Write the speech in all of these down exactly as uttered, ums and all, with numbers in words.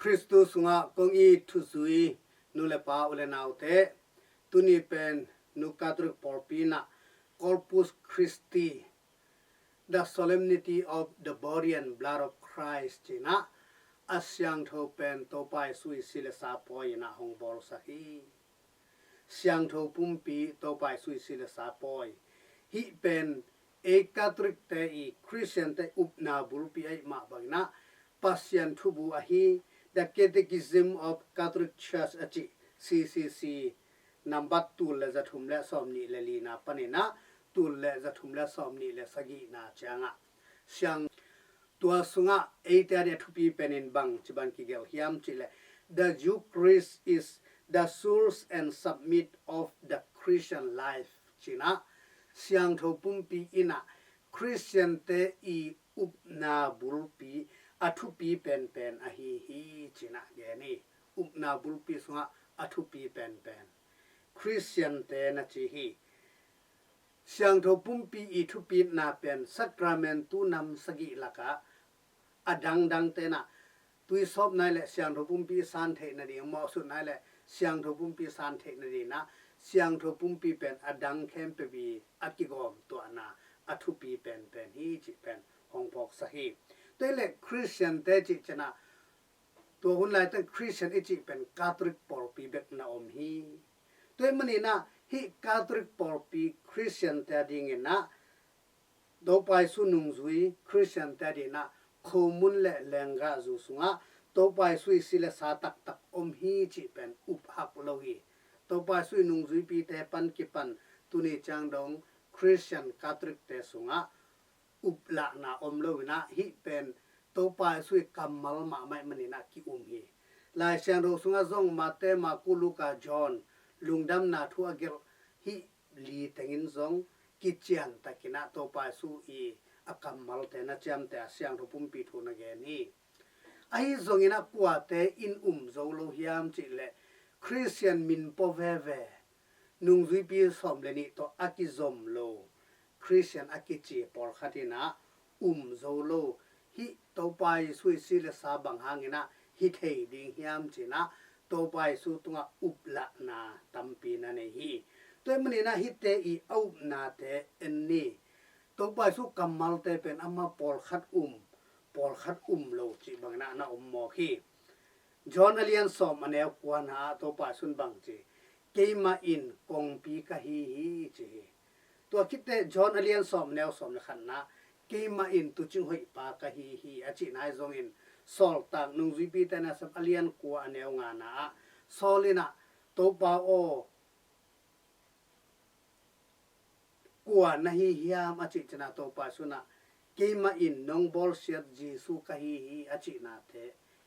Khristu sungah kong it thuzui nu le pa, u le naute, tuni pen Nu Catholic pawlpi in ah Corpus Christi, the Solemnity of the Body and Blood of Christ ci-in ah, a siangtho pen Topa Jesu i si le sa pawi in ah hong bawlsak hi. Siangtho pumpi, Topa Jesu i si le sa pawi. Hih pen ei Catholic te i, Christian te upna bulpi ahih mah bangin ah Pasian thubu ahi. The Catechism of Catholic Church a cih, C C C, nambat tul le za thum le sawmnih le lina panin ah tul le za thum le sawmnih le sagihna ciangah siang Tua sungah eite a ding a thupi penin bang ci bang kigelh hiam cih leh, "The Eucharist is the source and summit of the Christian life," ci-in ah, siangtho pumpi in ah Christian te i upna bulpi a thupi penpen ahi hi ci-in ah gen hi. Upna bulpi sungah a thupi penpen Christian te na ci hi. Siangtho pumpi i thupitna pen Sacramentu nam sagih lakah a dangdang te in ah, tuisawp nai le siangtho pumpi san theih nading, mawhsut nai le siangtho pumpi san theih nading in ah, siangtho pumpi pen a dang khempeuh i a kigawm tuahna a thupi penpen hi cih pen hong phawksak hi. Tua hi le Christian te cih ciangin ah, tua hun laitakin Christian i cih pen Catholic pawlpi bek na om hi. Tua ahih manin ah hih Catholic pawlpi Christian te a dingin ah Topa Jesu nungzui Christian te a dingin ah khomun le lenggahzu sungah Topa Jesu i si le sa taktak om hi cih pen up hak lo hi. Topa Jesu i nungzuipite pan kipan tuni ciang dong Christian Catholic te sungah uplahna om lo in ah, hih pen Topa Jesu i kammal mahmah ahih manin ah ki-um hi. Lai Siangtho sungah zong Mate, Marku, Luka, John lungdamna thu a gelh hih li tengin zong kician takin ah Topa Jesu i a kammalte na ciamteh a, siangtho pumpi thu na gen hi. Ahi zongin ah kuate in um zo lo hiam cih leh, Christian min pua veve, nungzuipi sawm le nih tawh a kizom lo Christian a kici pawlkhat in ah um zo lo. Hih Topa Jesu i si le sa bang hangin ah hi thei ding hiam ci-in ah Topa Jesu tungah uplahna tampi na nei hi. Tua ahih manin ah hihte i a upnate en ni. Topa Jesu kammalte pen ama pawlkhat um, pawlkhat um lo cih bangin ah na om mawk hi. John a lian sawm a neu kuana ah Topa Jesu in bang ci, "Keimah in kongpi ka hi hi," ci hi. Tua khit teh John a lian sawm a neu sawm le khatna, "Keimah in tuucing hoihpa ka hi hi," a cihna ahi zongin, Sawltak Nungzuipite nasep a lian kua a neu ngana ah Saul in ah, "Topa aw, kua na hi hiam?" a cih ciangin ah Topa Jesu in ah, "Keimah in nong bawlsiat Jesu ka hi hi," a cihnate,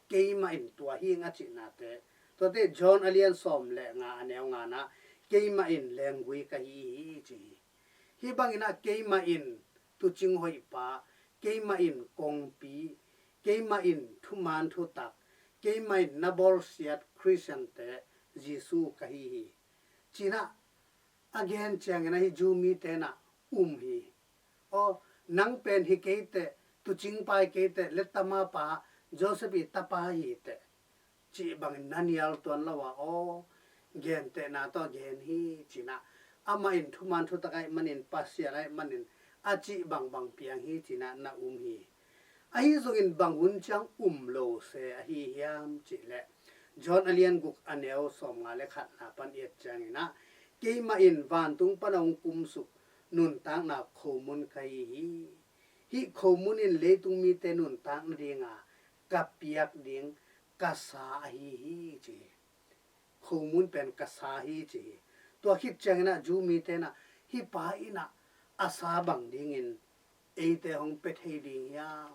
"Keimah in tua hi ing," a cihnate. Tuate John a lian sawm le nga a neu ngana ah, "Keimah in lenggui ka hi hi," ci hi. Hih bangin ah keimah in tuucing hoihpa, keimah in kongpi, keimah in thuman thutak, keimah in na bawlsiat Christian te Jesu ka hi hi, ci-in ah a gen ciangin ah hih Jew mite in ah um hi. "Aw, nang pen hi kei teh, tuucing pa hi kei teh, lettama pa, Joseph i tapa hi teh," cih bangin na nial tuan lo a, aw, gentehna tawh gen hi, ci-in ah, amah in thuman thutak ahih manin, Pasian ahih manin a cih bangbang piang hi, ci-in ah na um hi. Ahi zongin bang hun ciang um lo se ahi hiam cih leh, John a lian guk a neu sawm nga le khatna pan i et ciangin ah, "Keimah in vantung pan a hong kumsuk nuntakna khomun ka hi hi. Hih khomun in leitung mite nuntak nadinga ka piak ding ka sa ahi hi," ci hi. "Khomun pen ka sa hi," ci hi. Tua khit ciangin ah Jew mite in ah, "Hih pa in ah a sa bang dingin eite hong pia thei ding hiam?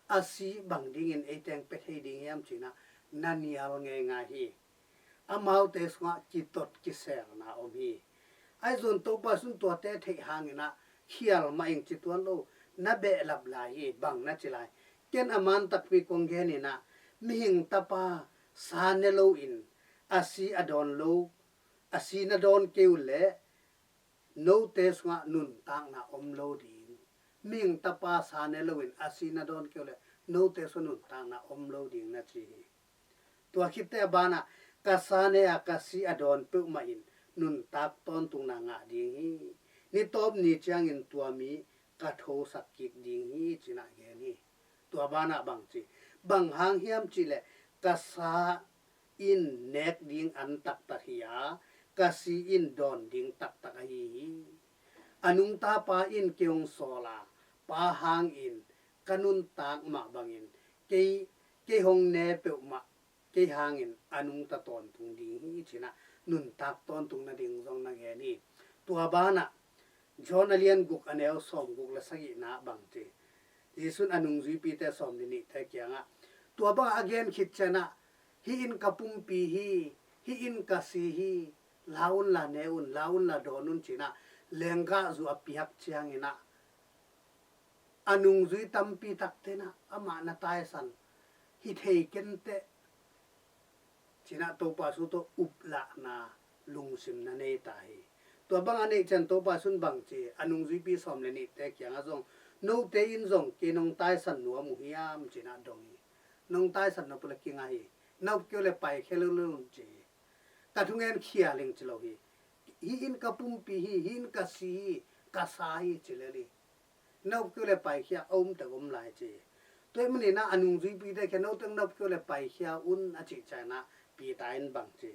A si bang dingin eite hong pia thei ding hiam?" ci-in ah na nial ngeingai hi. Amaute sungah kitot kiselna om hi. Ahi zongin Topa Jesu in tuate theih hangin ah, "Khial mah ing," ci tuan lo, na behlap lai hi. Bang na ci lai? "Ken a man takpi kong gen in ah, Mihing Tapa sa ne loin a si a dawn lo, a si na dawn kei uh leh note sungah nuntakna om lo ding. Mihing Tapa sa ne loin a si na dawn kei uh leh note sungah nuntakna om lo ding," na ci hi. Tua khit teh a banah ka sa ne a ka si a dawn peuhmah in nuntak tawntungna ngah ding hi. Ni tawp ni ciangin tua mi ka thosak kik ding hi, ci-in ah gen hi. Tua banah bang ci, bang hang hiam cih leh ka sa in nek ding an taktak hi a, ka si in dawn ding taktak ahi hi. A nungta pa in kei hong sawl a, pa hangin ka nuntak mah bangin kei, kei hong ne peuhmah kei hangin a nungta tawntung ding hi, ci-in ah nuntak tawntung nading zong na gen hi. Tua banah John a lian guk a neu sawmguk le sagihna ah bang ci, Jesuh in a nungzuipite sawm le nihte kiangah tua bangah a gen khit ciangin ah, hih in ka pumpi hi, hih in ka si hi, la unla ne un, la unla dawn un, ci-in ah lenggahzu a piak ciangin ah a nungzui tampi takte in ah amah na taisan hi thei kenteh, ci-in ah Topa Jesuh tawh uplahna lungsim na nei ta hi. Tua bang a neih ciang Topa Jesuh in bang ci, a nungzuipi sawm le nihte kiangah zong, note in zong kei nong taisan nuam uh hiam, ci-in ah dong hi. Nong taisan nop uh leh kingah hi. Na up kei uh leh paikhia lel un, ci hi. Ka thungen khial ing ci lo hi. Hih in ka pumpi hi, hih in ka si hi, ka sa hi, ci lel hi. Na up kei uh leh paikhia, a um tek om lai, ci hi. Tua ahih manin ah a nungzuipite kiangah note in na up kei uh leh paikhia un a cih ciangin ah Peter in bang ci,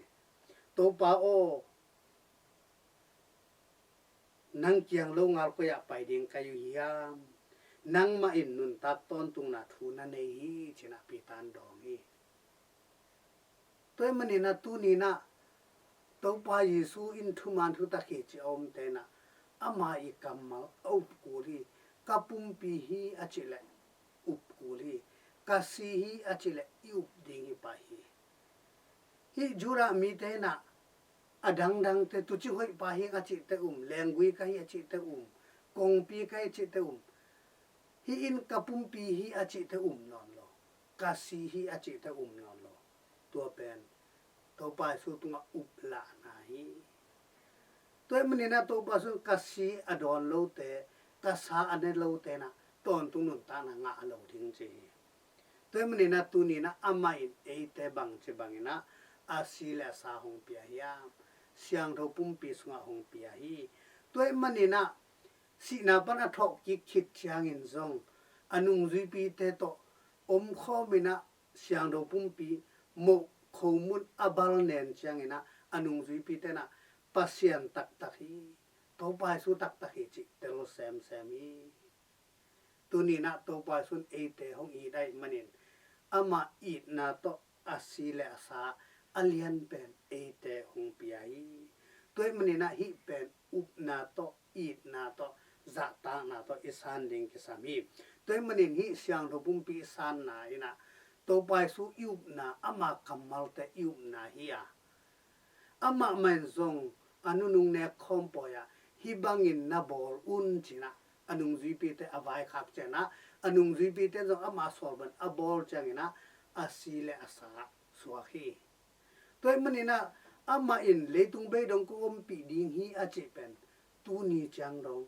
Topa aw, nang kiang longal koi-ah pai ding ka hi uh hiam? Nangmah in nuntak tawntungna thu na nei hi, ci-in ah Peter in dawng hi. Tua ahih manin ah tuni-in ah Topa Jesuh in thuman thutak hi cih a omte in ah ama ii kammal a up kul hi. Ka pumpi hi a cih leh up kul hi. Ka si hi a cih leh i up ding hi pah hi. Hih Judah mite in ah a dangdangte, tuuci hoih pa hi ing a cihte um, lenggui ka hi a cihte um, kongpi ka hi a cihte um. Hih in ka pumpi hi a cihte um nawn lo. Ka si hi a cihte um nawn lo. Tua pen Topa Jesuh tungah uplahna hi. Tua ahih manin ah Topa Jesuh in ka si a dawn lote, ka sa a ne lote in ah tawntung nuntakna ngah lo ding ci hi. Tua ahih manin ah tuni-in ah amah in eite bangci bangin ah a si le a sa hong pia hiam? Siangtho pumpi sungah hong pia hi. Tua ahih manin ah sihna pan a thawhkik khit ciangin zong a nungzuipite tawh omkhawm in ah siangtho pumpi moh khomun a bal nen ciangin ah a nungzuipite in ah Pasian taktak hi, Topa Jesuh taktak hi cih tel semsem hi. Tuni-in ah Topa Jesuh in eite hong it ahih manin ama itna tawh a si le a sa a lian pen eite hong pia hi. Tua ahih manin ah hih pen upna tawh, itna tawh, zahtakna tawh i san ding kisam hi. Tua ahih manin hih siangtho pumpi i sanna in ah Topa Jesuh i upna, ama kammalte i upna hi a, amah mah in zong a nunung nek khawm pawi ah hih bangin na bawl un ci-in ah a nungzuipite a vaikhak ciangin ah a nungzuipite in zong ama sawl bangin a bawl ciangin ah a si le a sa suak hi. Tua ahih manin ah amah in leitung bei dong kong ompih ding hi a cih pen tuni ciang dong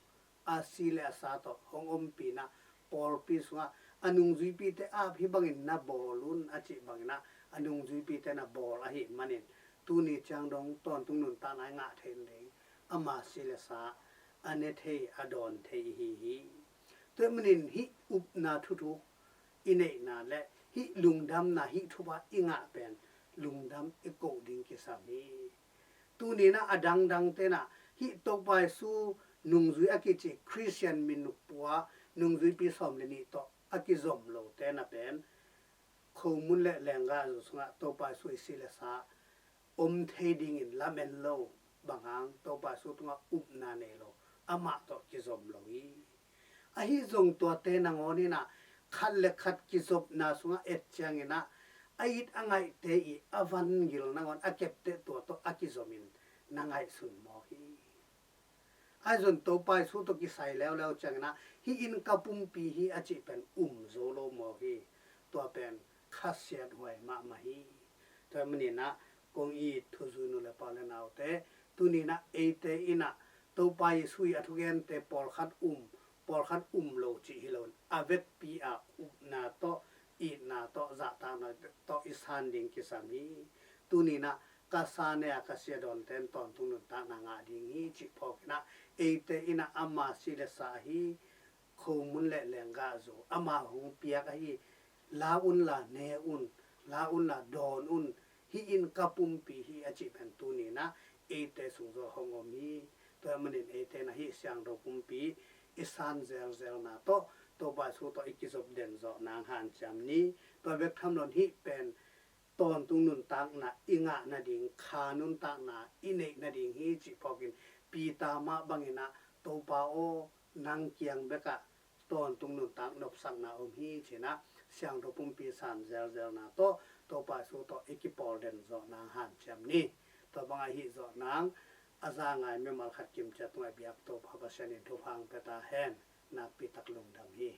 a si le a sa tawh hong ompih in ah pawlpi sungah a nungzuipite ap, hih bangin na bawl un a cih bangin ah a nungzuipite na bawl ahih manin tuni ciang dong tawntung nuntakna i ngah theih nading ama si le sa a ne thei, a dawn thei i hi hi. Tua ahih manin hih upna thuthuk i neihna le hih lungdamna, hih thupha i ngah pen lungdam i koh ding kisam hi. Tuni-in ah a dangdangte in ah hih Topa Jesuh nungzui a kici Khristian minupua nungzuipi sawm le nih tawh a kizom lote in ah pen khomun le lenggahzu sungah Topa Jesuh i si le sa om thei dingin lamen lo, bang hang Topa Jesuh tungah upna nei lo, amah tawh kizom lo hi. Ahi zong tuate nangawn in ah khat le khat kizopna sungah et ciangin ah a it a ngaihte i a vangil nangawn a kepte tua tawh a kizomin na ngaihsun mawk hi. Ahi zong Topa Jesuh tawh kisai leuleu ciangin ah hih in ka pumpi hi a cih pen um zo lo mawk hi. Tua pen khasiathuai mahmah hi. Tua ahih manin ah kong it thuzui nu le pa le naute, tuni-in ah eite in ah Topa Jesuh i a thugente pawlkhat um, pawlkhat um lo cih hi loin a vekpi a upna tawh itna tawh, zahtakna tawh i san ding kisam hi. Tuni-in ah ka sa ne a ka sia dawnte in tawntung nuntakna ngah ding hi cih phawk in ah, eite in ah ama si le sa ahi, khomun le lenggahzu ama hong piak ahi, la unla ne un, la unla dawn un, hih in ka pumpi hi a cih pen tuni-in ah eite sung zaw hong om hi. Tua ahih manin eite in ah hih siangtho pumpi i san zelzelna tawh Topa Jesu tawh i kizop den zawh nang hanciam ni. Tua bek tham loin hih pen tawntung nuntakna i ngah nading, kha nuntakna i neih nading hi cih phawk in, Peter mah bangin ah, Topa aw, nang kiang bekah tawntung nuntak nopsakna om hi ci-in ah, siangtho pumpi san zelzelna tawh Topa Jesu tawh i kipawl den zawh nang hanciam ni. Tua bang ahi zawh nang, a za ngai mimal khat kimciat tungah biak Topa Pasian in thupha hong pia ta hen. Nakpi tak lungdam hi.